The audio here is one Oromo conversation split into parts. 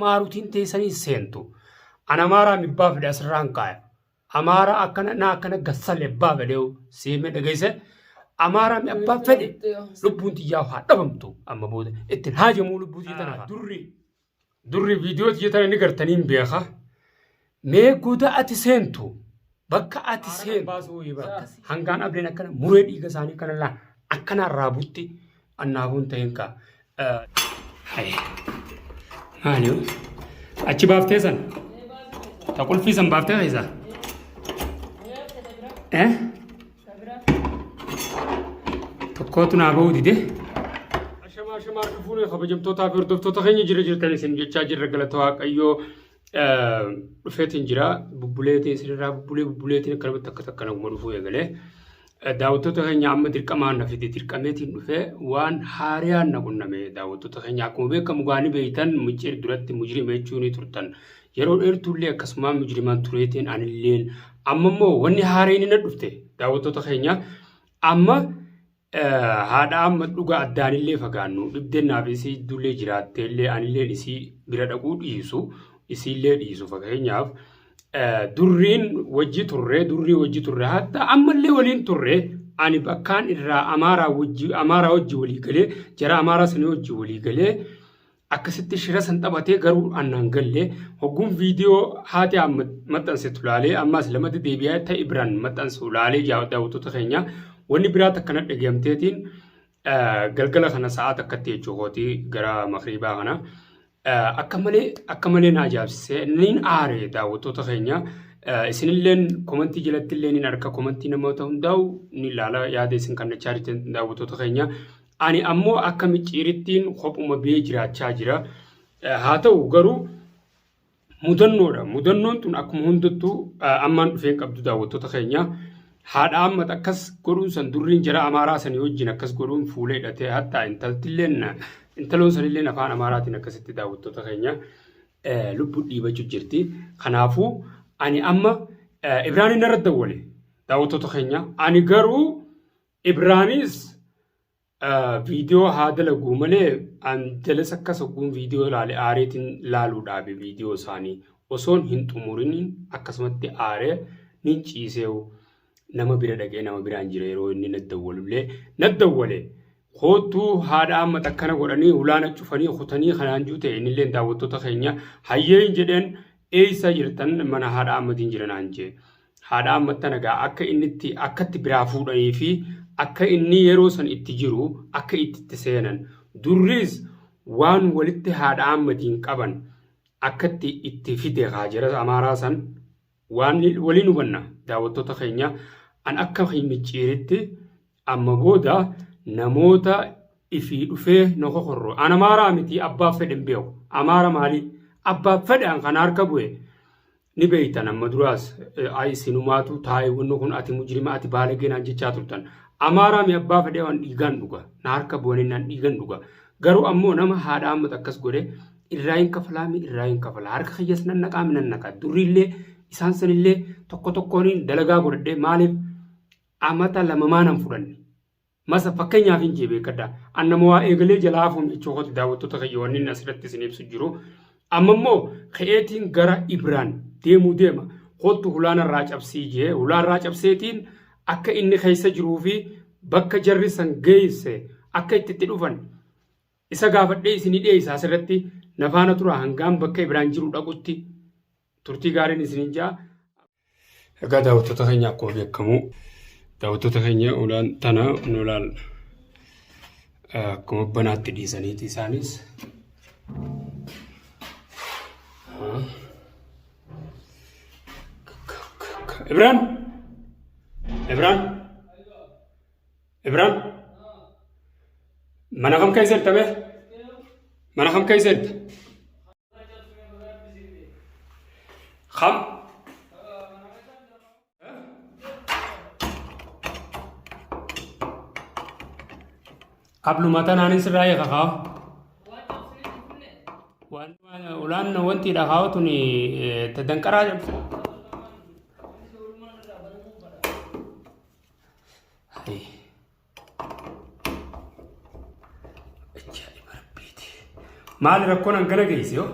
Amaarutiin teessanii seentu. An Amaaraa mibbaa fedhe asirraan kaaya. Amaara akkana na akkana gassale abbaa fedhe siime dhageesse. Amaaraa mi abbaa fedhe lubbuun tiyyaa haa dhabamtu amma booda ittiin haajamuu lubbuu tiyya tana. Durri durri viidiyoo tiyya tana ni gartanii hin beeka. Mee goda ati seentu bakka ati seentu hangaan ableen akkana muree dhiiga isaanii kana laa akkana raabutti annaafuun ta'een kaa. Maali yoo? Achi baaftee san? Ta qulfii san baaftee keessaa? Eh? Tokkootu naa ba'uu dide. Ashamaa ashamaa dhufuun kabajamtootaa fi hordoftoota keenya jira jirtan isin jechaa jirra galata Waaqayyoo. Dhufeetiin jira. Bubbuleetiin isinirraa bubbulee bubbuleetiin akkanumatti takka takka naguma dhufuu eegalee. Daawwattoota keenya amma dirqamaan na fide dirqameetiin dhufee waan haariyaan na qunname daawwattoota keenya akkuma beekamu gaanii beeytan micciir duratti mujrima jechuu ni turtan. Yeroo dheertuullee akkasumaan mujrimaan tureetiin anilleen amma immoo wanni haareen na dhufte daawwattoota keenya amma Haadha amma dhuga addaanillee fagaannu dhibdeen naaf isii jidduullee jiraatteellee anilleen isii bira dhaquu dhiisu isiillee dhiisu fakkeenyaaf durriin wajji turre durrii wajji turre hatta ammallee waliin turre ani bakkaan irraa amaaraa wajji amaaraa wajji walii galee jara amaaraa sanii wajji walii galee Akkasitti shira san taphatee garuu annaan galle hogguun viidiyoo haati Ahmad maxxansitu laalee ammaas lamatti deebi'ee ta'e biraan maxxansu laalee daawwattoota keenya wanni biraa takka na dhagayamteetiin galgala kana sa'aa takkatti jechuu kooti gara makriibaa kana akka malee akka malee na ajaa'ibsise niin aare daawwattoota keenya isinilleen komantii jalatti illee niin arka komantii namoota hundaa'u ni ilaala yaada isin kannachaa jirtan daawwattoota keenya Ani ammoo akka micciirittiin kophuma bee jiraachaa jira. Haa ta'u garuu mudannoodha. Mudannoon tun akkuma hundattuu ammaan dhufeen qabdu daawwattoota keenya. Haadha Ahmad akkas godhuun san durriin jara Amaaraa sanii wajjin akkas godhuun fuula hidhatee hattaa intaltilleen intaloon sanilleen afaan Amaaraatiin akkasitti daawwattoota keenya lubbuu dhiibachuu jirti. Kanaafuu ani amma Ibraaniin narra dawwale daawwattoota keenya. Ani garuu Ibraanis viidiyoo haa dalaguu malee an jalas akkas hogguun viidiyoo ilaale aareetiin laaluu dhaabe viidiyoo isaanii osoon hin xumuriniin akkasumatti aaree nin ciiseewu nama bira dhaqee nama biraan jira yeroo inni naddawwalullee naddawwale koottuu haadha amma takkana godhanii hulaana cufanii kutanii kanaan juu ta'e innilleen daawwattoota keenya hayyee hin jedheen eessa jirtan mana haadha ammadiin jira naan jee Haadha Ahmad tana gaa akka inni itti akka itti biraa fuudhanii fi akka inni yeroo san itti jiru akka itti itti seenan durriis waan walitti haadha Ahmadiin qaban akka itti itti fide kaa jara Amaaraa san waan waliin hubanna daawwattoota keenya an akka micciiritti amma booda namoota ifii dhufee na kokorro an Amaaraa miti abbaa fedhe hin beeku Amaara maalii abbaa fedhe an kana harka bu'e Ni beeytan amma duraas ay isinumaatu taa'e wanni kun ati mujrima ati baalagee naan jechaa turtan. Amaaraa mi abbaa fedhee waan dhiigaan dhuga. Na harka bu'anii naan dhiigan dhuga. Garuu ammoo nama haadha Ahmad akkas godhe irraa hin kafalaa mi irraa hin kafala. Harka kiyyas nan naqaa mi nan naqa. Durriillee isaan sanillee tokko tokkooniin dalagaa godhadhee maaliif amata lamamaa nan fudhanne. Masa fakkeenyaaf hin jee beekadha. An nama waa eegalee jalaa hafuun jechuu kooti daawwattoota kiyya wanni inni asirratti isin ibsu jiru. Amma immoo ka'eetiin gara Ibraan deemuu deema. Kottu hulaana irraa cabsii jee hulaa irraa cabseetiin akka inni keessa jiruu fi bakka jarri san geesse akka itti itti dhufan isa gaafadhee isinii dhiyeessa asirratti na faana tura hangaan bakka Ibraan jiru dhaqutti turtii gaariin isiniin jaa. Egaa daawwattoota keenya akkuma beekamu daawwattoota keenya ulaan tana nu laal akkuma banaatti dhiisaniiti isaanis. Ibraan! Ibraan! Ibraan! Mana kam keessa jirta bee? Mana kam keessa jirta? Kam? Qabluma tanaanin sirraa hiika kaa. Waan ulaan wanti dhakaa tuni ta danqaraa cabse. Hai. Ajaa'iba rabbiiti. Maali rakkoon hangana geesse yoo?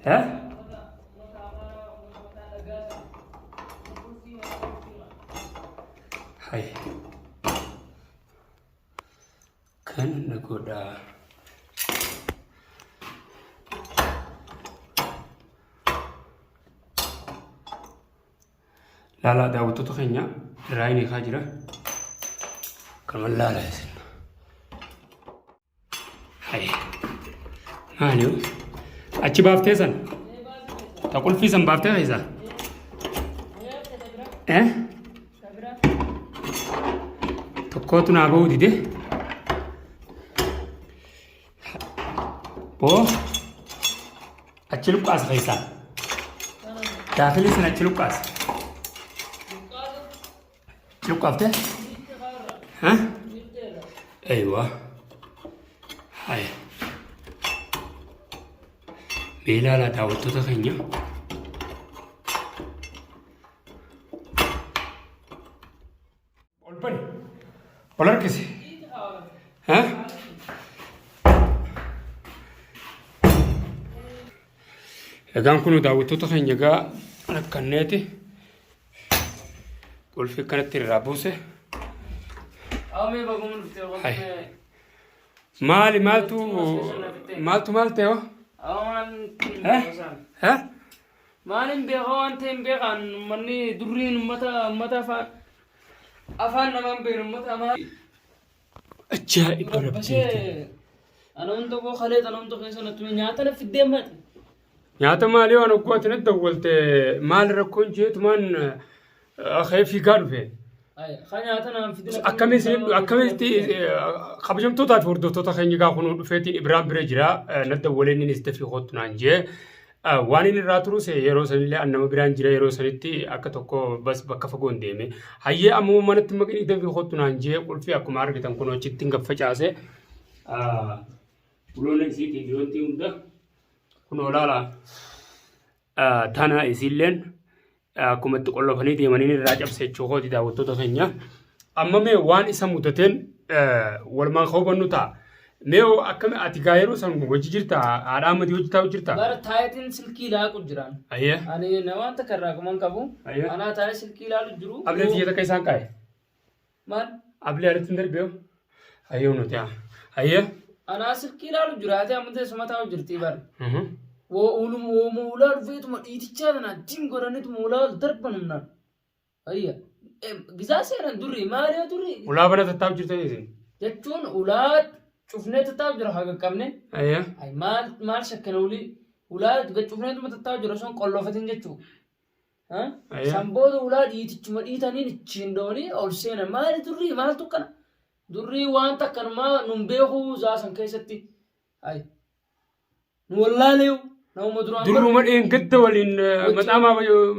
Eh? Hai. Kan na godhaa. Laalaa daawwattoota keenya irraa inni kaa jira. Kanuma laalaa isin. Hai. Maali hoo? Achi baaftee san? Ta qulfii san baaftee keessaa? Eh? Tokkootu naa ba'uu dide. Boo achi luqqaasa keessaa. Daakilii sana achi luqqaasa. Achi luqqaaftee? Ha? Aywa. Haya. Mee ilaalaa daawwattoota keenya. Ol bani. Ol harkisi. Ha? Egaan kun daawwattoota keenya egaa rakkanneeti. Qulfii akkanatti irraa buuse. Awmee baguma dhuftee Hai. qolfee. Maali maaltu maaltu maal ta'e hoo? Awmaan Eh? Eh? Maalin beekaa waan ta'e hin beekaan uummanni durriin uummata uummata afaan afaan namaan beeknu uummata amaa. Ajaa'iba rabbiiti. Rabbasee ana hunda koo kalee ana hunda keessa natti nyaata na fiddee mati. Nyaata maalii waan hogguu ati natti dawwalte maal rakkoon jeetumaan ka'ee fiigaa dhufe. Kan nyaata naan fidin Akkamitti kabajamtootaa fi hordoftoota keenya egaa kunuu dhufeetiin Ibraan bira jira. Na dawwalee innis dafii kottu naan jee. Waan inni irraa turus yeroo sanillee an nama biraan jira yeroo sanitti akka tokko bas bakka fagoon deeme. Hayyee ammoo manatti maqinii dafii kottu naan jee qulfii akkuma argitan kun achitti hin gaffacaase. Uloon isiitii fi wanti hunda kun olaala. Tana isiilleen akkuma itti qollofanii deemaniin irraa cabse jechuu kooti daawwattoota keenya. Amma mee waan isa mudateen walumaan kan hubannu ta'a. Mee hoo akkami ati gaa yeroo san hojii jirta haadha ammatii hojii taa'u jirta? Bara taayitiin silkii laaqu jiraan. Ayyee. Ani na waan takka irraa kuman qabu. Ayyee. Anaa taa'ee silkii ilaalu jiru. Ablee tiyya takka isaan kaa'e. Maal? Ablee alatti hin darbee hoo? Ayyee nuti haa. Ayyee. Anaa silkii ilaalu jira. Ati amma teessuma taa'u jirti bara. Wooma ulaa dhufeetuma dhiitichaa tanaa dim godhanituma ulaa ol darban humnaan. Ayya. Gizaa seenan durri maaliyo durri Ulaa bana tattaa'u jirtan isin. jechuun ulaa cufnee tattaa'u jira haga qabne. Ayyee. Ay maal maal shakkana ulii ulaa cufneetuma tattaa'u jira osoo hin qollofatin jechuu. Ayya. San booda ulaa dhiitichuma dhiitaniin ittiin dhoonii ol seenan maali durrii maaltu kana durrii waan takkanumaa nun beekuu zaa san keessatti. Ay Nu wallaaleeyu namuma duraan bar. Duruma dheengadda waliin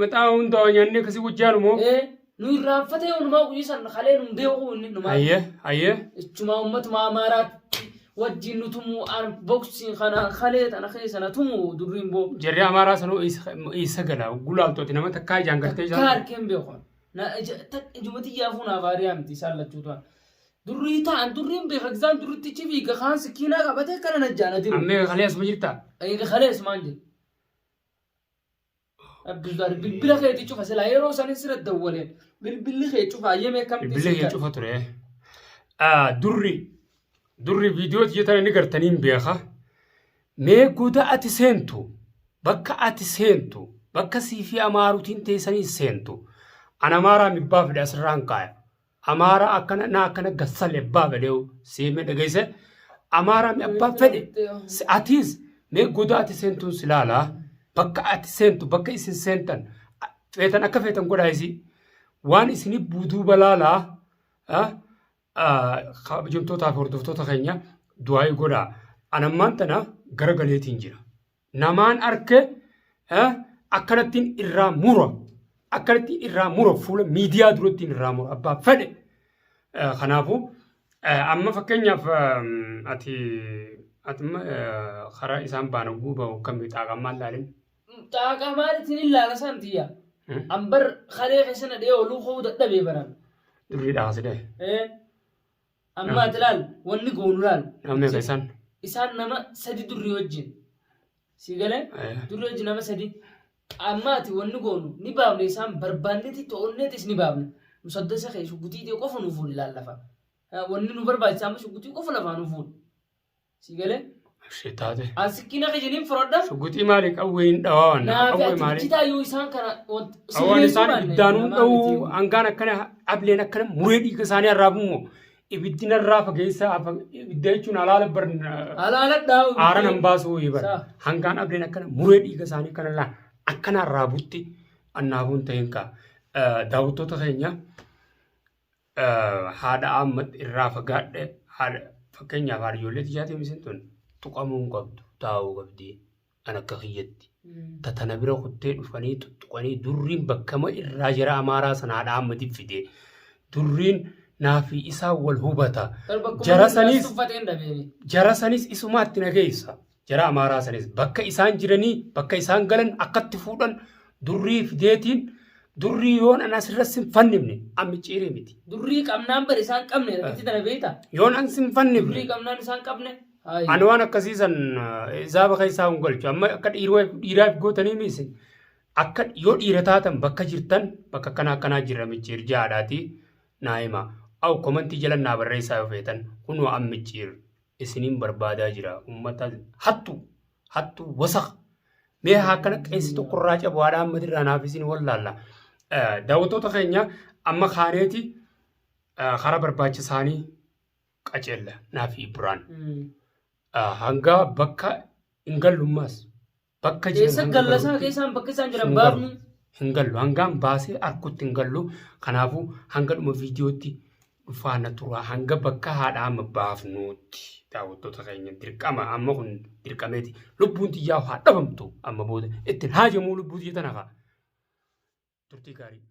maxaa hunda nyaannee akkasii wajjaanu moo? Ee nu irraanfatee wanumaa guyyi san kalee nun beekuu inni numaa. Hayyee hayyee. Ichumaa ummatuma Amaaraatti wajjin nu tumuu an boksiin kana kalee tana keessa na tumuu durriin boo. Jarri Amaaraa sanuu eessa gala gulaaltooti nama takkaa ijaan gartee Takkaa isaan. harkeen beeku. Na ija tak ijuma xiyyaafuu naaf aariyaa miti isaan lachuu tuan. Durrii ta'an durriin beeka gizaan durrittichi fiiga kaan sikiinaa qabatee kana najjaa na diru. Ammee kalee asuma jirtaa? Eega kalees maan jedhe. Abdulzaar bilbila keetii cufa silaa yeroo sanin sira dawwaleen bilbilli kee cufa ayyamee akkamtti Bilbila kee cufa ture. Durri durri viidiyoo tiyya ni gartanii hin beeka. Mee goda ati seentu bakka ati seentu bakka sii fi amaarutiin teessanii seentu. An amaaraa mibbaa fedhe asirraan kaaya. Amaara akkana na akkana gassale abbaa fedhe siime dhageesse Amaara mi abbaa fedhe atiis mee goda ati seentuun si laala bakka ati seentu bakka isin seentan feetan akka feetan godhaa isii waan isini buuduuba laalaa kabajamtootaa fi hordoftoota keenya du'aayii godhaa anammaan tana gara galeetiin jira. Namaan arke akkanattiin irraa mura. Akkanattiin irraa mura fuula miidiyaa durattiin irraa mura abbaa fedhe. Kanaafuu amma fakkeenyaaf ati ati karaa isaan baana guuba akkamii xaaqaan maal laalin? Xaaqaa maalitiin ilaala isaan tiyya. Ambar kalee keessa na dhee oluu ka'uu dadhabee baran. Durrii dhaase dhee. Amma ati laal wanni goonu laal. Nama meeqa isaan? Isaan nama sadi durrii wajjin. Si galee durri hojii nama sadi. Amma ati wanni goonu ni baafne isaan barbaanneeti to'onneetis ni baafne. Musaddasa kee shugguxii ta'e qofa nu fuudhi laal lafa. Wanni nu barbaachisa amma shugguxii qofa lafaa nu fuudhi. Si galee? Ishee taate. An sikkiina kiyya niin fudhadha. Shugguxii maali qawwee hin dhawaa waan Naafi qawwee ati maali? bichitaa yoo isaan kana want- Qawwaan sirreessuu isaan baanne ibiddaanuun namaa dha'uu miti. hangaan akkana ableen akkana muree dhiiga isaanii arraabumoo ibiddi narraa fageessa ibidda jechuun halaala bar Halaala dhaa'u. aara nan baasuu wayii bar Saa. hangaan ableen akkana muree dhiiga isaanii kana laa akkana arraabutti annaafuun ta'een kaa daawwattoota keenya haadha Ahmad irraa fagaadhe haadha fakkeenyaaf haadha ijoollee tiyyaatii misin tun tuqamuu hin qabdu taa'uu qabdi an akka kiyyatti ta tana bira kuttee dhufanii tuttuqanii durriin bakkama irraa jara amaaraa sana haadha Ahmadiif fide durriin naafi isaa wal hubata jara saniis jara sanis isumaatti na geessa jara amaaraa sanis bakka isaan jiranii bakka isaan galan akkatti fuudhan durrii fideetiin durrii yoon an asirra sin fannifne an micciirii miti. Durrii qabnaan bar isaan qabne rakkiti tana beekta. Yoon an sin fannifne. Durrii qabnaan isaan qabne. Ani waan akkasii san zaaba keessaa hin galchu. Amma akka dhiiraaf gootanii miisin akka yoo dhiira taatan bakka jirtan bakka akkanaa akkanaa jirra micciir jaadhaati naa hima. Aw komantii jala naa barreessaa yoo feetan kunoo an micciir. Isiniin barbaadaa jira ummata hattu hattu wasaq mee haa akkana qeensi tokko irraa cabu haadha Ahmad irraa naaf isin wallaalla. Daawwattoota keenya amma kaaneeti karaa barbaachisaanii qaceella naaf Ibraan. Hanga bakka hin gallummaas Bakka jiran Keessa hanga gallasaa galutti keessaan bakka isaan jiran hin galu. baafnu. Hin gallu. Hangaan baasee arkutti hin gallu. Kanaafuu hanga dhuma viidiyootti faana turaa. Hanga bakka haadha amma baafnuutti daawwattoota keenya dirqama amma kun dirqameeti. Lubbuun tiyyaa haa dhabamtu amma booda ittiin haajamuu lubbuu tiyya tana kaa. Turtii gaarii.